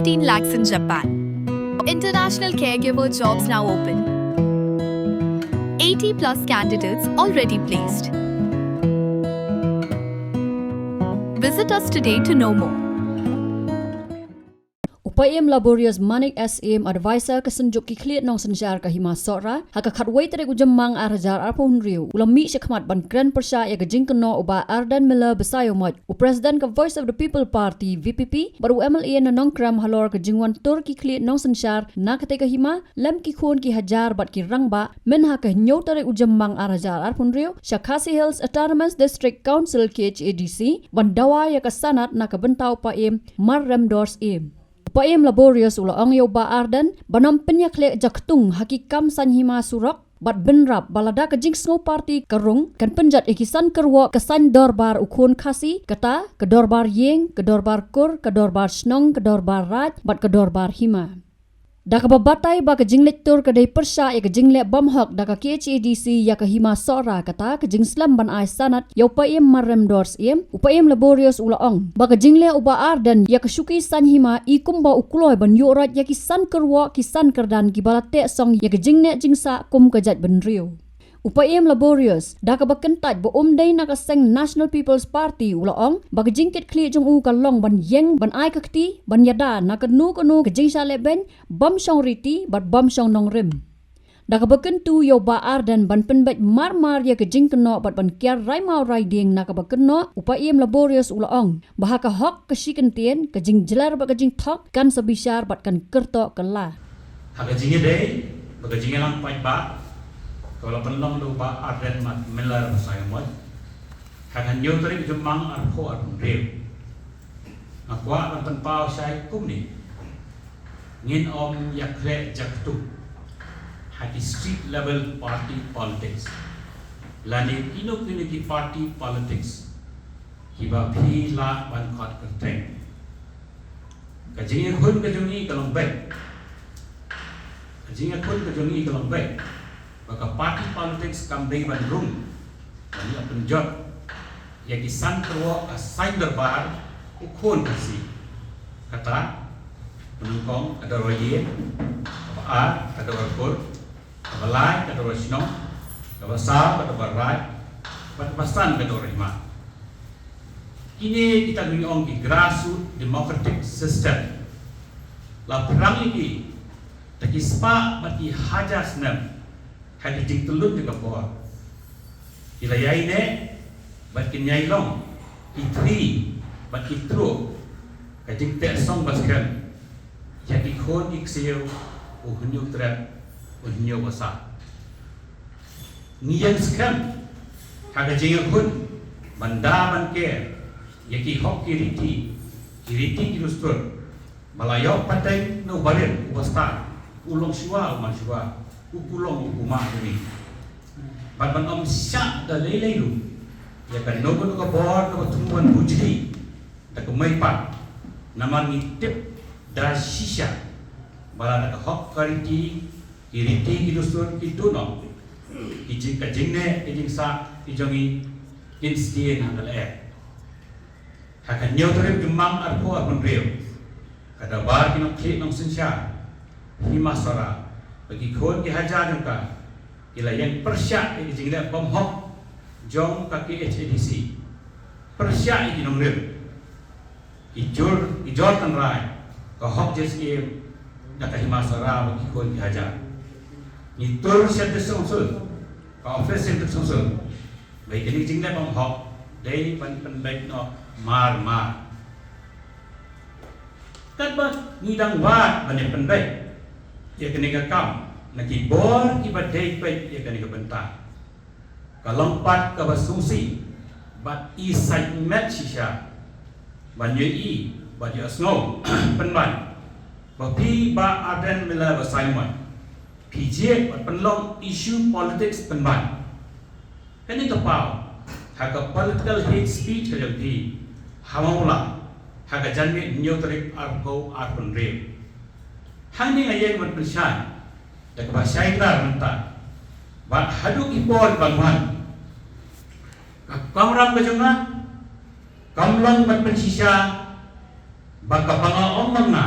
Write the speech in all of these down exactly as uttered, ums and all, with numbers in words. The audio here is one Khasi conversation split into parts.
fifteen lakhs in Japan. International caregiver jobs now open. eighty plus candidates already placed. Visit us today to know more. U Paiem Laborious Manik Syiem, advisor ka Synjuk ki Khlieh Nongsynshar ka Hima Sohra, ha ka khatwei tarik u Jymmang ar hajar arphew hynriew, u la mih shakhmat ban kren pyrshah ïa ka jingkynnoh u Bah Ardent Miller Basaiawmoit, u President ka Voice of the People Party, V P P, bad u M L A na Nongkrem halor ka jingwan tur ki Khlieh Nongsynshar na katei ka hima, lem ki khun ki hajar bad ki rangbah, mynha ka hynñiew tarik u Jymmang ar hajar arphew hynriew, sha Khasi Hills Autonomous District Council, K H A D C, ban dawa ïa ka sanad na ka bynta u Paiem Marremdor Syiem. U Paiem Laborious u la ong ïa u Bah Ardent ban ym pynïakhleh jaktung ha ki kam saiñ hima surok bad bynrap, ba lada ka jingsngew party ka rung, kan pynjot ïa ki san kyrwoh ka saiñ dorbar u khun Khasi, kata ka dorbar ïing, ka dorbar kur, ka dorbar shnong, ka dorbar raij bad ka dorbar hima. Da kaba batai ba ka jingleit tur ka dei pyrshah ïa ka jingleh bymhok da ka K H A D C ïa ka Hima Sohra, kata ka jingslem ban ai sanad ïa u Paiem Marremdor Syiem, u Paiem Laborious u la ong ba ka jingleh u Bah Ardent ïa ka shuki saiñ hima i kumba u kloi ban ïuh roit ïa ki san kyrwoh ki san kyrdan kiba la teh song ïa ka jingneh jingsah kum ka jaitbynriew. U Paiem Laborious, da kaba kyntait ba um dei na ka seng National People's Party, u la ong ba ka jingkitkhlieh jong u ka long ban ïeng, ban ai ka kti, ban ïada na kano kano ka jingshah lehbeiñ bym shong riti bad bym shong nongrim. Da kaba kyntu ïa u Bah Ardent ban pynbeit marmar ïa ka jingkynnoh bad ban kiar rai maw rai dieng na kaba kynnoh, u Paiem Laborious u la ong ba ha ka hok ka shi kyntien, ka jingjler bad ka jingthok kan sa bishar bad kan kyrtoh kylla. Ha ka jingïadei bad ka jingïalang paidbah kaba la pynlong da u Bah Ardent Miller Basaiawmoit ha ka hynñiew tarik Jymmang arphew arphew hynriew, nga kwah ban pynpaw shai kumne: ngin ym ïakhleh jaktung ha ki street level party politics lane kino kino ki party politics kiba phi lah ban khot kyrteng. Ka jingïakhun ka jong ngi ka long beit. Ka jingïakhun ka jong ngi ka long beit ba ka party politics kam dei ban rung ban ïa pynjot ïa ki san kyrwoh ka saiñ dorbar u khun Khasi. Kata ka nyngkong ka dorbar ïing, kaba ar ka dorbar kur, kaba lai ka dorbar shnong, kaba saw ka dorbar raij, bad kaba san ka dorbar hima. Kine kita ki ong ki grassroots democratic system. La phrang ïa ki da ki spah bad ki hajar snem ha ki jingtylli jong ka por. Ki la ïai neh bad kin ïai long ki thri bad ki truh ka jingteh song ba skhem ïa ki khun ki ksiew, u hynñiew trep, u hynñiew basa. Ngi ïeng skhem ha ka jingïakhun ban da ban ker ïa ki hok ki riti, ki riti ki dustur ba la ïoh pateng na u barit u bastad, u long shuwa u man shuwa, u kulong u kuma kuni. Bad ban ym shah da lei lei ruh ïa kano kano ka bor kaba thmu ban bujli da ka mei pat, namar ngi tip da shisha ba lada ka hok ka riti, ki riti ki dustur ki duh noh, ki jing, ka jingneh ka jingsah ki jong ngi kin sdien ha ka lyer. Ha ka hynñiew tarik Jymmang arphew arphew hynriew, ka dorbar ki nongkhlieh nongsynshar Hima Sohra bad ki khun ki hajar jong ka ki la ïeng pyrshah ïa ki jingleh bymhok jong ka K H A D C, pyrshah ïa ki nongrim, ki jur, ki jor tynrai ka hok jingïasyriem na ka Hima Sohra bad ki khun ki hajar. Ngi tur sha District Council, ka office sha District Council, ba ïa kine ki jingleh bymhok dei ban pynbeit noh marmar. Katba ngi dang wad ban ïa pynbeit ïa kane ka kam na ki bor kiba dei peit ïa kane ka bynta, ka long pat kaba sngewsih bad i sait met shisha ban ïohi bad ïohsngew pynban ba phi Bah Ardent Miller Basaiawmoit phi jied bad pynlong issue politics pynban. Kane ka paw ha ka political hate speech ka jong phi ha Mawla ha ka janmiet hynñiew tarik arphew arphew hynriew. Hangne nga ïeng ban pynshai da kaba shai kdar mynta bad haduh ki por ban wan, ka kamram ka jong nga kam long ban pynshisha ba kaba nga ong ma nga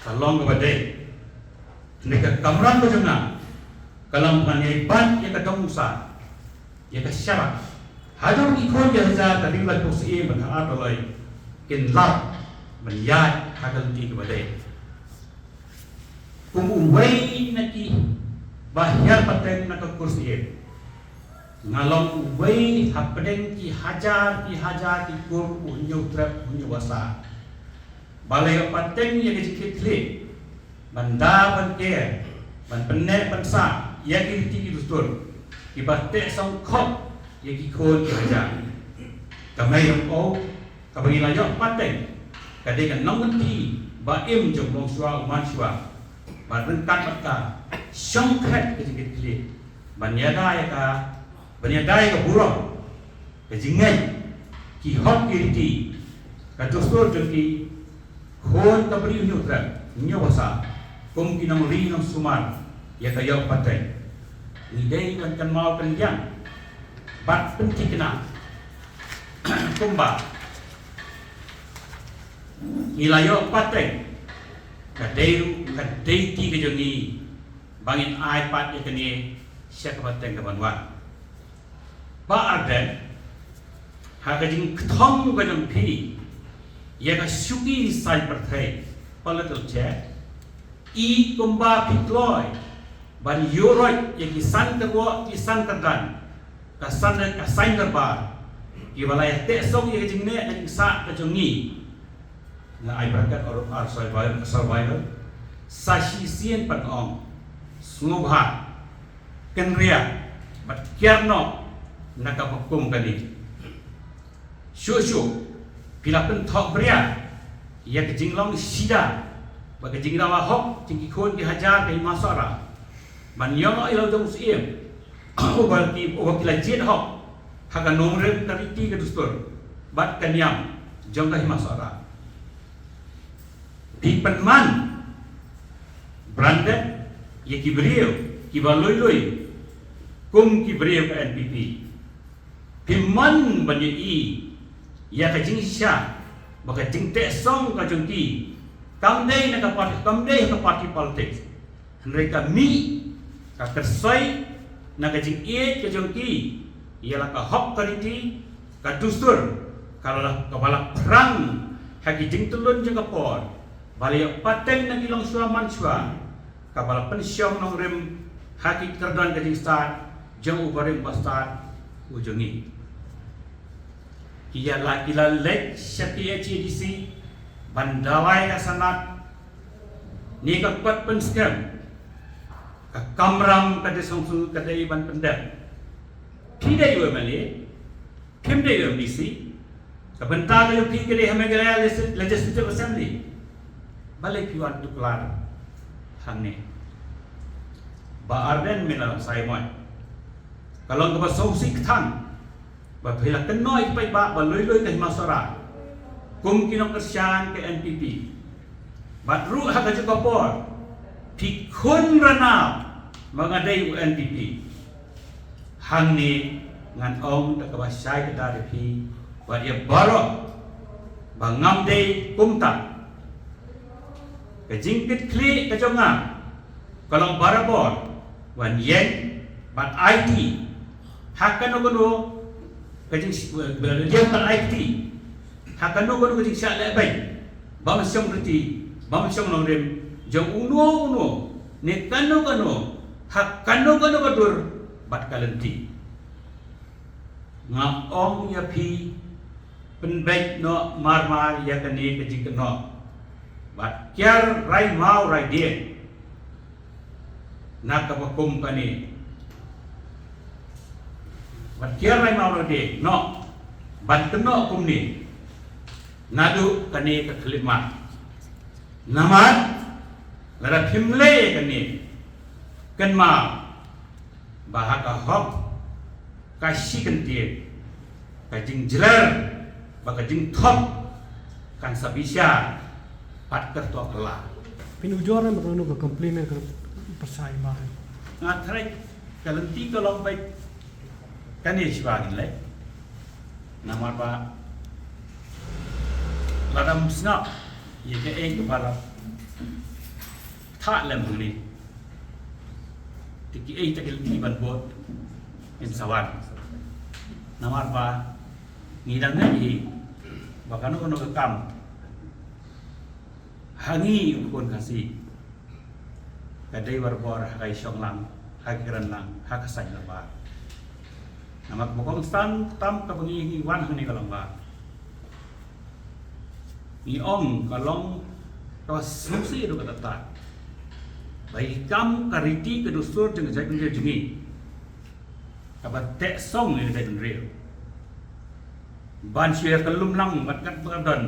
Ka long kaba dei. Hynrei ka kamram ka jong nga ka long ban ïai bat ïa ka dong u sa, ïa ka sharak. Haduh ki khun ki hajar ka ri Laipusiem bad ha Artyloi kin lap ban ïaid ha ka lynti kaba dei. Kum uwei na ki ba hiar pateng na ka kur Syiem, nga long uwei hapdeng ki hajar ki hajar ki kur u Hynñiewtrep Hynñiewbasa ba la ïoh pateng ïa ka jingkitkhlieh ban da ban ker, ban pynneh pynsah ïa ki riti ki dustur kiba teh song khop ïa ki khun ki hajar. Ka mei rong o kaba ngi la ïoh pateng ka dei ka nongkynti ba im jong u longshuwa u manshuwa. Bad ryngkat bad ka, shong khet ka jingkitkhlieh ban ïada ïa ka, ban ïada ïa ka burom, ka jingngeit, ki hok ki riti, ka dustur jong ki khun ka Bri u Hynñiewtrep Hynñiewbasa kum ki nongri nongsumar ïa ka ïoh pateng. Ngi dei ban kynmaw kyndiang bad pynthikna kumba ngi la ïoh pateng, ka dei ruh ka dei ki ka jong ngi ba ngin ai pat ïa kane sha ka pateng ka ban wan. Bah Ardent, ha ka jingkthong ka jong phi ïa ka shuki saiñ pyrthei, political check, i kumba phi kloi ban ïuhroit ïa ki san kyrwoh ki san kyrdan ka san, ka saiñ dorbar kiba la ïa teh song ïa ka jingneh ka jingsah ka jong ngi. Nga ai barakat ar, ar survival, survival. Sa shisien pat nga ong, sngewbha kynriah bad kiar noh na kaba kum kane. Shuh shuh phi la pynthohbria ïa ka jinglong sida bad ka jingdawa hok jong ki khun ki hajar ka Hima Sohra ban ïoh ïa la u dong u Syiem uba ki, uba ki la jied hok ha ka nongrim, ka riti, ka dustur bad ka niam jong ka Hima Sohra. Phi pynman branded ïa ki briew kiba lui lui kum ki briew ka N P P. Phi mon ban ïohi ïa ka jingshisha ba ka jingteh song ka jong ki kam dei na ka party, kam dei ha ka party politics. Hynrei ka mih, ka kyrsoi na ka jingïeit ka jong ki ïa la ka hok, ka riti, ka dustur kaba la, kaba la phrang ha ki jingtyllun jong ka por ba la ïoh pateng na ki longshuwa manshuwa, kaba la pynshong nongrim ha ki kyrdan ka jingstad jong u barim bastad u jong ngi. Ki ïa la, ki la leit sha T H A D C ban dawa ïa ka sanad ne ka kot pynskhem. Ka kamram ka dei song song ka dei ban pyndep. Phi dei u M L A, phim dei u M D C. Ka bynta ka jong phi ka dei ha Meghalaya Legis-, Legislative Assembly. Balei phi wan tuklar hangne? Bah Ardent, mynta sa ïa mon, ka long kaba sngewsih kthang ba phi la kynnoh ïa ki paidbah ba lui lui ka Hima Sohra kum ki nongkyrshan ka N P P. Bad ruh ha kajuh ka por phi khun ranab ba nga dei u N P P. Hangne ngan ong da kaba shai kata da phi bad ïa baroh ba ngam dei kumta. Ka jingkitkhlieh ka jong nga ka long barabor ban ïeng ban aiti ha kano kano ka jing, ïeng ban aiti ha kano kano ka jingshah lehbeiñ, bym shong riti, bym shong nongrim jong uno uno ne kano kano ha kano kano ka dur bad ka lynti. Nga ong ïa phi, pynbeit noh marmar ïa kane ka jingkynnoh bad kiar rai maw rai dieng na kaba kum kane. Bad kiar rai maw rai dieng noh ban kynnoh kumne naduh kane ka khyllipmat. Namar lada phim leh ïa kane, kynmaw ba ha ka hok ka shi kyntien, ka jingjler bad ka jingthop kan sa bishar pat kyrtong kylla. Phin ujor ne mano ka complain ka pyrshah ïa ma? Nga threk ka lynti ka long beit kane, shuwa ngin leit. Namar ba lada ym sngap ïa kaei kaba la Thah lem hangne. Te kiei kita ki lynti ban bud, ngin sa wan. Namar ba ngi dang ngeit hi ba kano kano ka kam ha ngi u khun Khasi ka dei barabor ha ka shong lang, ha ka kren lang, ha ka saiñ lang ba. Namar ba kongsan tam kaba ngi, ngi wan hangne ka long ba ngi ong ka long kaba sngewsih ruh kata. Ba i kam ka riti ka dustur jong ka jaitbynriew jong ngi kaba teh song ïa ka jaitbynriew ban shu ïa kyllum lang bad kat ba ka don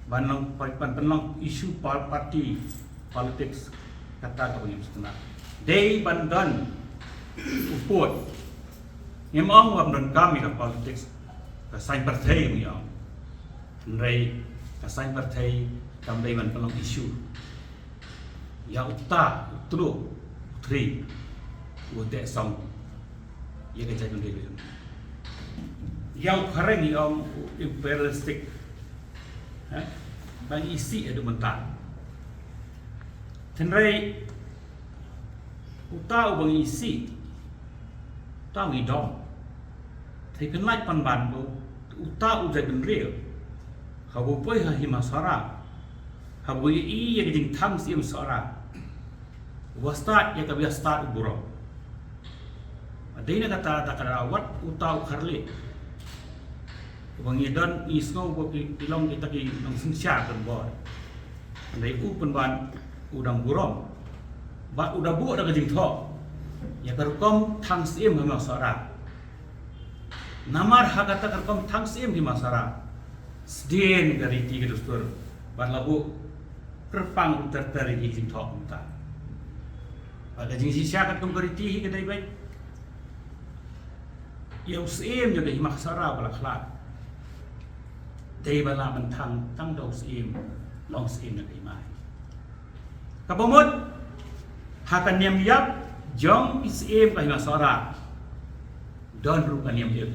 ban long, ban pynlong issue pol-, party politics, kata kaba ngim sngewtynnat. Dei ban don u pud. Ngim ong ba ym don kam ïa ka politics, ka saiñ pyrthei ngi ong. Hynrei ka saiñ pyrthei kam dei ban pynlong issue ïa uta u tru u tri u teh song ïa ka jaitbynriew. Ïa u phareng ngi ong u imperialistic, ha, ba ngi isih haduh mynta. Hynrei uta uba ngi isih, uta u ngi dom. Te pynlait pynban ba uta u jaitbynriew haba u poi ha Hima Sohra, haba u ïohi ïa ka jingthang Syiem Sohra, u ba stad ïa kaba ïa stad u burom. Dei na kata, ta ka daw wat uta u kharlih uba ngi don, ngi sngew ba ki, ki long kita ki nongsynshar kan bor. Hynrei u pynban u dang burom bad u da buh da ka jingthoh ïa ka rukom thang syiem ha Hima Sohra. Namar ha kata ka rukom thang syiem ha Hima Sohra, sdien ka riti ka dustur bad la buh kyrpang ter ter ïa ki jingthoh mynta. Bad ka jingshisha katkum ka riti hi ka dei beit ïa u syiem jong ka Hima Sohra ba la khlad. Dei ban lah ban thang tang da u syiem, long syiem na ka hima hi. Kaba mut ha ka niam ïap jong ki syiem ka Hima Sohra, don ruh ka niam im.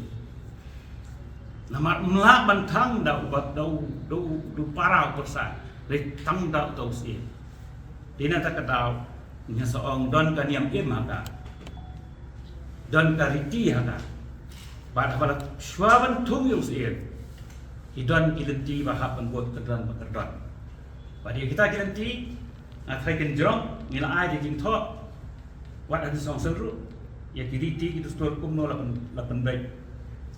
Namar ym lah ban thang da u ba, da u, da u, da u para u pyrsa, dei tang da u, da u syiem. Dei na kata ka daw ngi sa ong don ka niam im ha ka, don ka riti ha ka. Bad haba la shuwa ban thung ïa u syiem, ki don ki lynti ba hap ban bud kyrdan ba kyrdan. Bad ïa kita ki lynti nga tharai kan jrong, ngi la ai da jingthoh wat ha ka Council ruh ïa ki riti ki dustur kumno la pyn, la pynbeit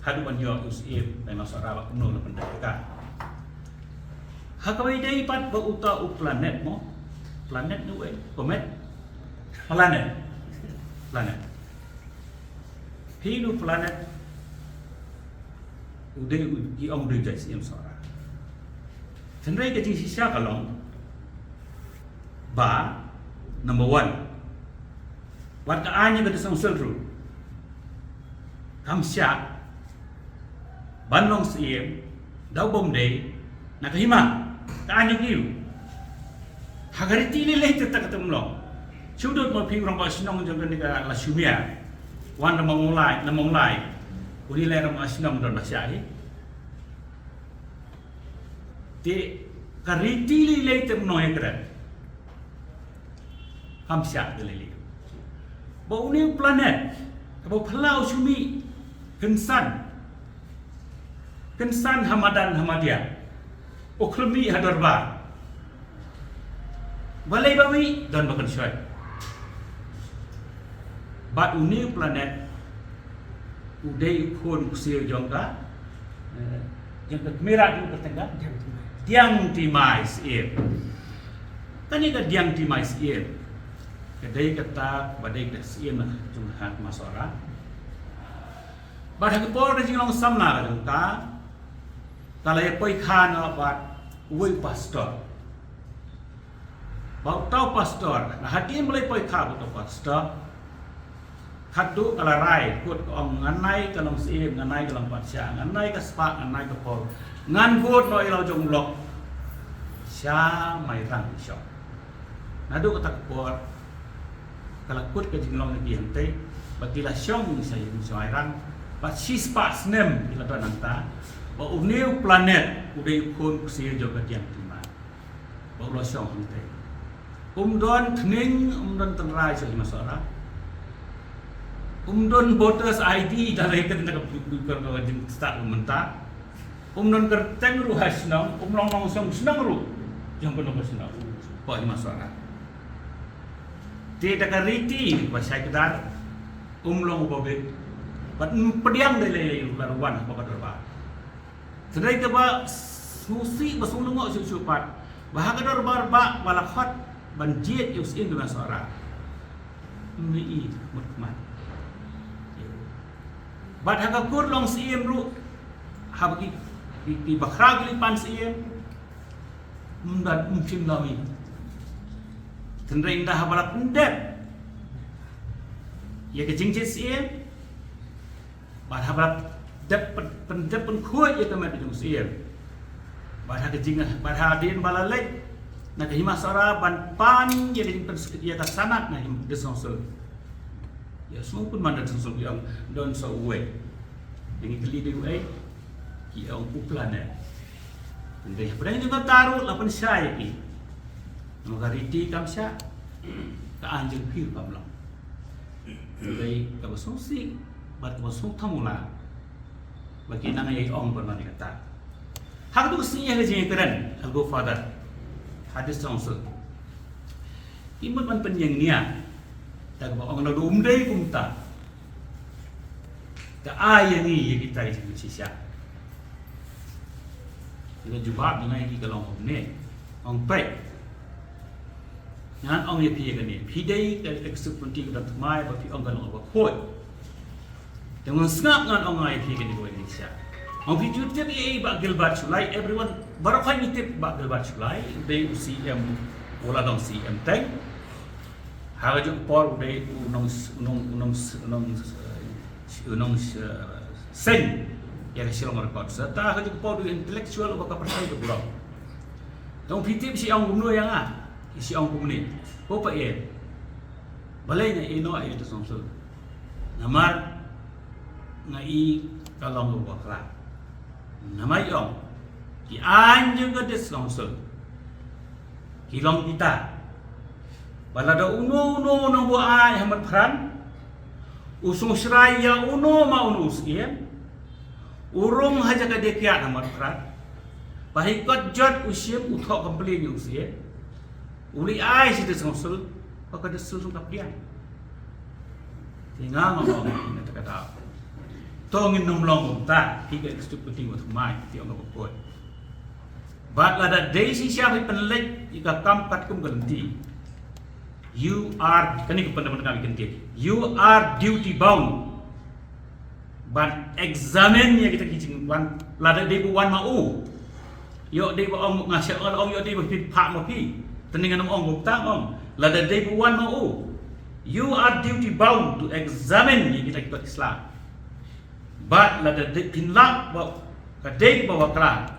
haduh ban ïoh u syiem, ba Hima Sohra ba kumno la pynbeit ka. Ha kaba ïadei pat ba uta u Planet mo, Planet ne uei, Comet, Planet, Planet. Phi nu Planet u dei u, i ong u dei u jait syiem Sohra. Hynrei ka jingshisha ka long ba, number one, wat ka aiñ ka District Council ruh kam shah ban long syiem da u bym dei na ka hima. Ka aiñ ka ïa u ha ka riti lei lei te ta ka tem long. Shu dut ma phi u rangbah shnong jong kane ka Lashumiah, wan na Mawlai, na Mawlai, u dei lei rangbah shnong don ba shah hi. Te ka riti lei lei te mnong ïa kren. Kam shah te lei lei. Ba une u Planet, kaba phylla u shu mih kynsan, kynsan ha madan ha madia, u khlem mih ha dorbar. Balei ba mih? Don ba kynshoi. Bad une u Planet u dei u khun u ksiew jong ka, eh, jong ka Kmie, jong ka teng ka Diang Timai Syiem. Kane ka Diang Timai Syiem ka dei kata ba dei ka syiem na jong ka Hima Sohra. Bad ha ka por ka jinglong samla ka jong ka, ka la ïa poi kha noh bad uwei u pastor. Ba uta u pastor, na hadien ba la ïa poi kha uta u pastor, khadduh ka la rai, kut ka ong, ngan ai ka long syiem, ngan ai ka long patsha, ngan ai ka spah, ngan ai ka phew, ngan bud noh ïa la u jong u lok sha Mairang shong. Naduh kata ka por ka la kut ka jinglong ïa ki hangtei, ba ki la shong sha ïing sha Mairang, bad shispah snem ki la don hangta. Ba une u Planet u dei u khun u ksiew jong ka Diang Timai, ba u la shong hangtei. Um don tning, um don tynrai sha Hima Sohra. Um don voters I D da lei ka jingstad mynta. Um don kyrteng ruh ha shnong, um long nongshong shnong ruh jong ka shnong. Pok Hima Sohra. Te da ka riti ba shai kdar, um long u ba bit. Bad um pdiang da lei lei ruh la wan ha ka dorbar. Hynrei kaba sngewsih ba sngewlyngngoh shuh shuh pat, ba ha ka dorbar ba, ba la khot ban jied ïa u Syiem Hima Sohra, um ïohi mut khmat. Bad ha ka kur long Syiem ruh, haba ki, ki, ki bakhraw ki leit pan Syiem, um da, um shym la ïohi. Hynrei ynda haba la pyndep ïa ka jingjied Syiem, bad haba la dep pyn-, pyndep pynkhuid ïa ka met jong u Syiem, bad ha ka jing, bad hadien ba la leit na ka Hima Sohra ban pan ïa ka jingpyn-, ïa ka sanad na Hima District Council, ïa sngewpynman District Council ki ong don sa uwei. Ïa ngi kylli dei uei, ki ong u Planet. Hynrei hapdeng jong kata ruh la pynshai ïa ki. Namar ka riti kam shah, ka aiñ jong phi kam long. Hynrei kaba sngewsih bad kaba sngewthuh mula ba ki nang ïa ong ban ïa kata. Ha katu ka sngi ha ka jingkren ha Go Father ha District Council, ki mut ban pynïeng nia da kaba ong lada um dei kumta, ka ai ïa ngi ïa kita ki jingshisha. Ka jubab jong ngi ka long kumne. Ong peit. Ngan ong ïa phi ïa kane. Phi dei ka executive committee ka dang thymmai ba phi ong ka long kaba khuid. Te ngan sngap ngan ong ïa phi kane kawei ka jingshisha. Ong phi ju tip ïa i Bah Gilbert Shullai, everyone, baroh khoit ngi tip Bah Gilbert Shullai, u dei u C M, u la long C M teng. Ha kajuh ka por u dei u nong, u nong, u nong, u nong, eh, u nong, eh, seng ïa ka Shillong Record. Sa ta ha kajuh ka por u intellectual uba ka pyrthei ka burom. Te ong phi tip shi ong kumno ïa nga, shi ong kumne. Ko pa e. Balei nga ïeh noh ïa ka District Council. Namar nga i ka long kaba bakla. Namar ong ki aiñ jong ka District Council ki long kita. Ba lada uno uno u nongbuaid ha Motphran u sngewsrai ïa uno ma uno u syiem, u rung ha jaka die kiad ha Motphran, ba hi kot jot u syiem u thoh complain ïa u syiem, u leit ai sha District Council, ba ka District Council ka pdiang. Te nga nga ong ïa kata ka daw. To ngin nym long kumta, hi ka executive committee wat mai, te ong ba kut. Bad lada dei shisha phi pynleit ïa ka kam katkum ka lynti, you are, kane ka pyndonkam ka lynti, you are duty bound ban examine ïa kita ki jingwan, lada dei ba wan ma u. Ïoh dei ba ong nga sha ong, ïoh dei ba phi phah ma phi. Te ngan ong kumta ong. Lada dei ba wan ma u, you are duty bound to examine ïa kita ki kot ki sla. Bad lada dei phin lap ba ka dei ba bakla,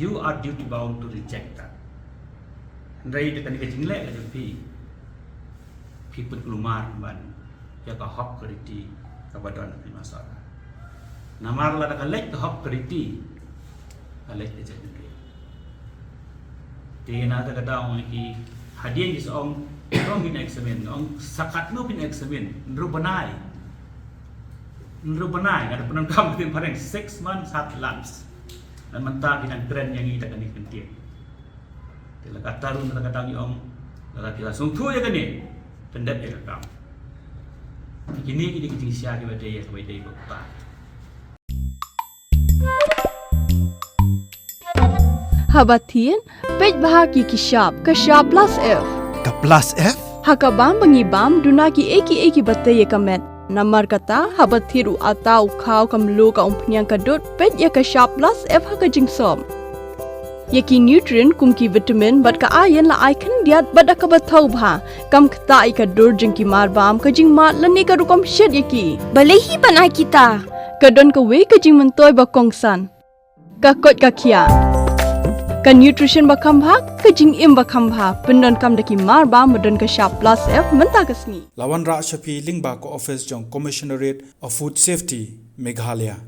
you are duty bound to reject that. Hynrei da kane ka jingleh ka jong phi, phi pynkulmar ban ïa ka hok ka riti kaba don ha Hima Sohra. Namar lada ka leit ka hok ka riti, ka leit ka jait. Te na kata ka daw ong ki hadien ki sa ong, ong phin examine, ong sa katno phin examine, hynriew bnai. Hynriew bnai, nga da pyndonkam ka ktien phareng, six months, half months. Ngan mynta ki nang kren ïa ngi da kane ka ktien. Te la kata ruh na kata ngi ong, lada phi la sngewthuh ïa kane, pyndep ïa ka kam. Kine ki dei ki jingshisha kiba dei ïa kaba dei ba uta. Haba thied, peit bha ki ki shap, ka shap plus F. Ka plus F? Ha ka bam ba ngi bam, duna kiei kiei kiba tei ïa ka met. Namar kata, haba thied u atta, u khaw, ka mluh, ka umphniang, ka dud, peit ïa ka shap plus F ha ka jingsop. Ïa ki nutrient kum ki vitamin bad ka iron la ai khyndiat bad da kaba thaw bha. Kam ktah ïa ka dur jong ki marbam, ka jingmad lane ka rukom shet ïa ki. Balei hi ban ai kita? Ka don kawei ka jingmyntoi ba kongsan. Ka koit ka khiah. Ka nutrition ba kham bha, ka jingim ba kham bha, pyndonkam da ki marbam ba don ka shap plus F mynta ka sngi. La wanrah sha phi lyngba ka office jong Commissionerate of Food Safety, Meghalaya.